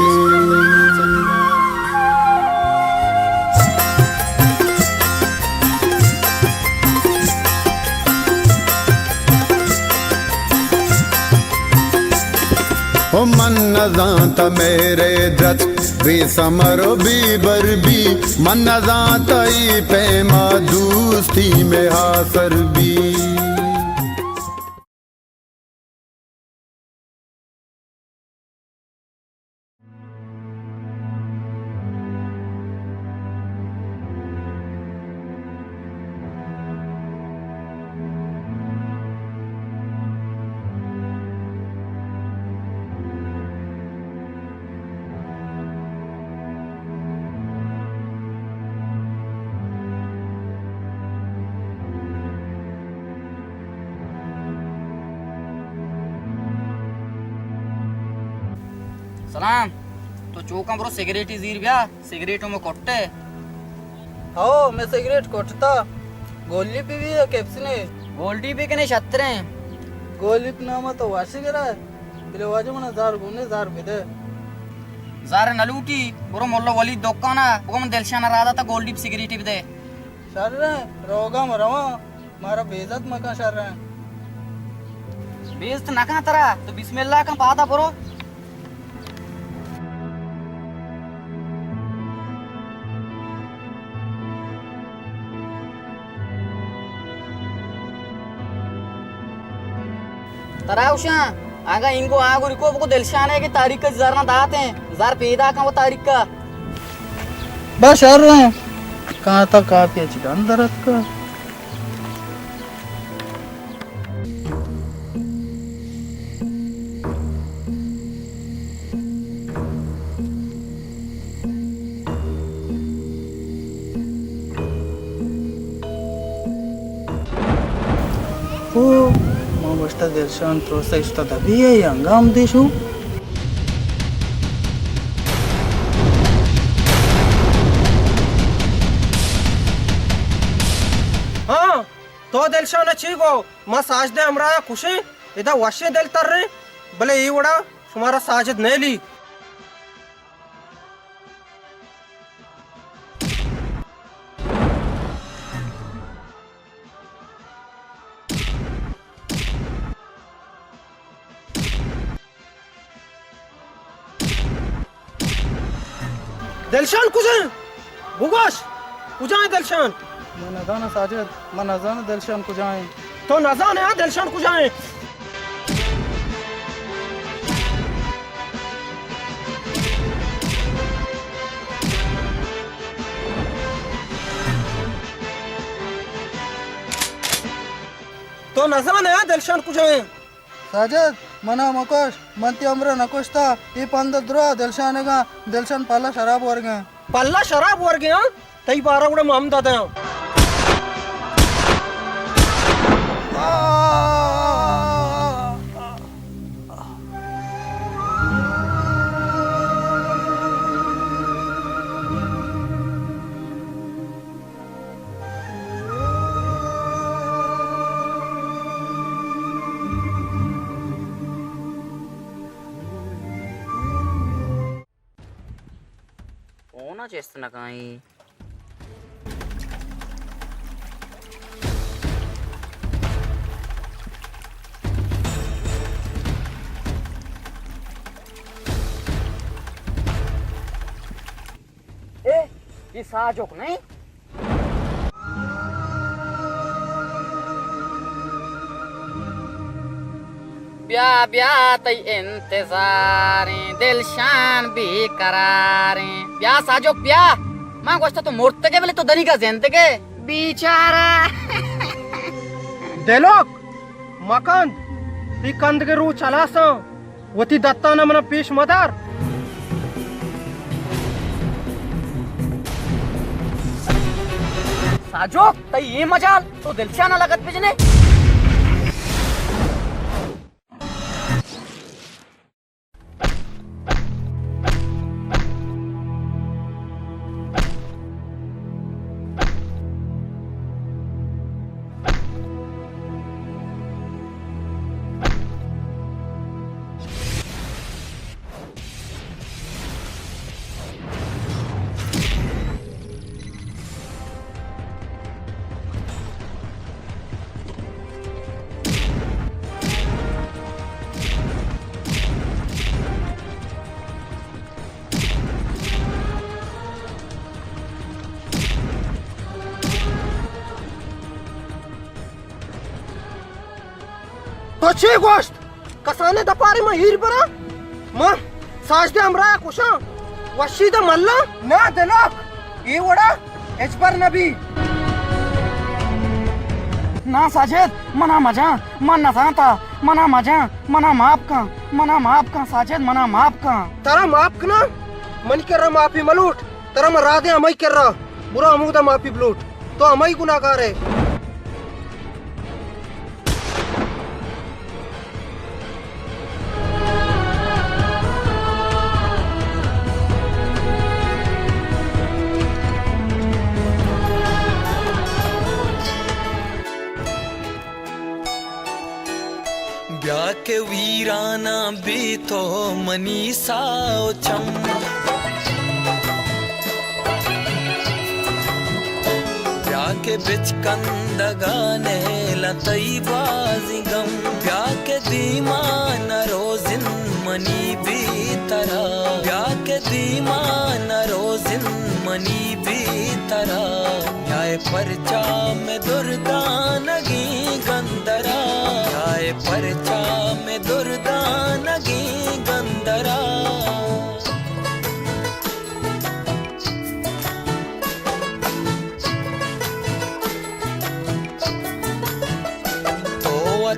او من نزانت میرے درچک بے ثمر و بے بر بی، من نزانت ای پیما دوستی میں آسر بی۔ سلام، تو چوکاں برو سگریٹی زیر بیا، سگریٹ میں کٹے۔ ہو، میں سگریٹ کٹتا۔ گولی پی بھی ہے کیپسنے؟ گولڈی پی کنے شتریں۔ گولی پی نام تو واشی گرا ہے۔ بلے واجہ منا زار گونے زار بدے۔ زار نہ لوٹی، برو ملا ولی دکانا، بگو من دلشان رادا تا گولڈی پی سگریٹی بدے۔ شر ہے، روگا مرواں۔ مارا بے عزت مکن شر ہیں۔ بے عزت نہ کن ترا، تو بسم اللہ کن پادا برو۔ ترا گوشاں، اگاں انگو آگو رکو بگو دلشانے کہ تاریخ کا زرنا داتیں، زر پیدا کن وہ تاریخ کا۔ بس شر ایں۔ کاں تا کافی اچ گند درتکا۔ او، ما گوشتا دلشان تروسا اشتا دبی اے، انگام دیشو۔ ہاں، تو دلشان چی گو؟ ما ساجد ہمراہ کشیں، ادا وشیں دل تریں، بلے اے وڑا شمارا ساجد نیلی۔ دلشان کجا ایں؟ بگوش، کجا ایں دلشان؟ من نزاناں ساجد، من نزاناں دلشان کجا ایں۔ تو نزانے ہاں دلشان کجا ایں؟ تو نزانے ہاں دلشان کجا ایں؟ ساجد، منا مکش، من تئی ہمراہ نکشتا، اے پند درا دلشانگاں، دلشان پالا شراب ورگاں۔ پلا شراب ورگے ہاں، تئی بارہ گڑا ما ہم دادیاں۔ فون ءَ چست نہ کائیں۔ اے، اے ساجک نہیں؟ بیا، بیا، تئی انتظاریں، دلشان بے قراریں۔ بیا ساجک، بیا۔ من گوشتا تو مرتگے، بلے تو دنیگا زندگے۔ بیچارہ۔ دلک، مکند، تئی کندگے روچ ہلاساں۔ وتی دتان ءَ من ءَ پیش مدار۔ ساجوک، تئی اے مجال، تو دلشان ءَ لگت بجنے۔ تو چے گوشت؟ کسانیں دپارے من ایر براں؟ من ساجدے ہمراہ کشاں؟ وشی دہ ملاں؟ نہ دلک، اے وڑا ہچبر نہ بی۔ نہ ساجد، منا مجاں، من نزانتا، منا مجاں، منا معاف کن، منا معاف کن ساجد، منا معاف کن۔ ترا معاف کناں؟ منی کرا معافی ملوٹ، ترا من راہ دیاں ہمائی کرا، برو ہمودا معافی بلوٹ، تو ہمائی گناہگار ئے۔ بیا کہ ویراناں بی تو منی ساہ و چم، بیا کہ بچکندگاں نہیلاں تئی بازیں گم، بیا کہ دیما نروزن منی بی ترا، بیا کہ دیما نروزن منی بی ترا۔ بیا ئے پرچا مئے دردانگیں گندرا، بیا ئے پرچا مئے دردانگیں گندرا۔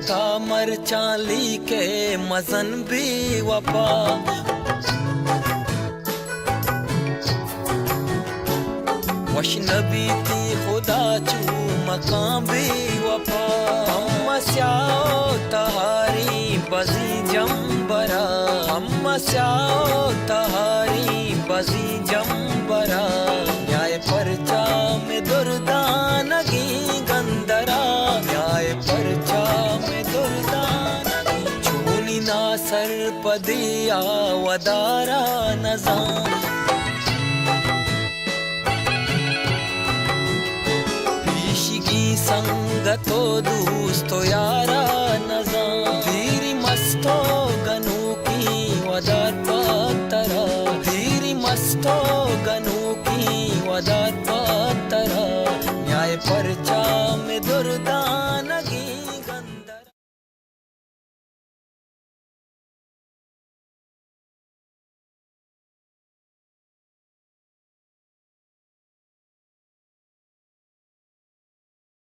تا مرچاں لیکے مزن بے وپا۔ وش نہ بیتی خدا چو مکاں بے وپا۔ ہم سیاہ و تہاری بزی جمبرا، ہم سیاہ و تہاری بزی جمبرا۔ نیائے پرچا مئے دردانگیں گندرا، نیائے پرچا مئے دردانگیں۔ چونی ناسرپدی آ ودارا نزان۔ پیشگی سنگت و دوست و یارا نزان۔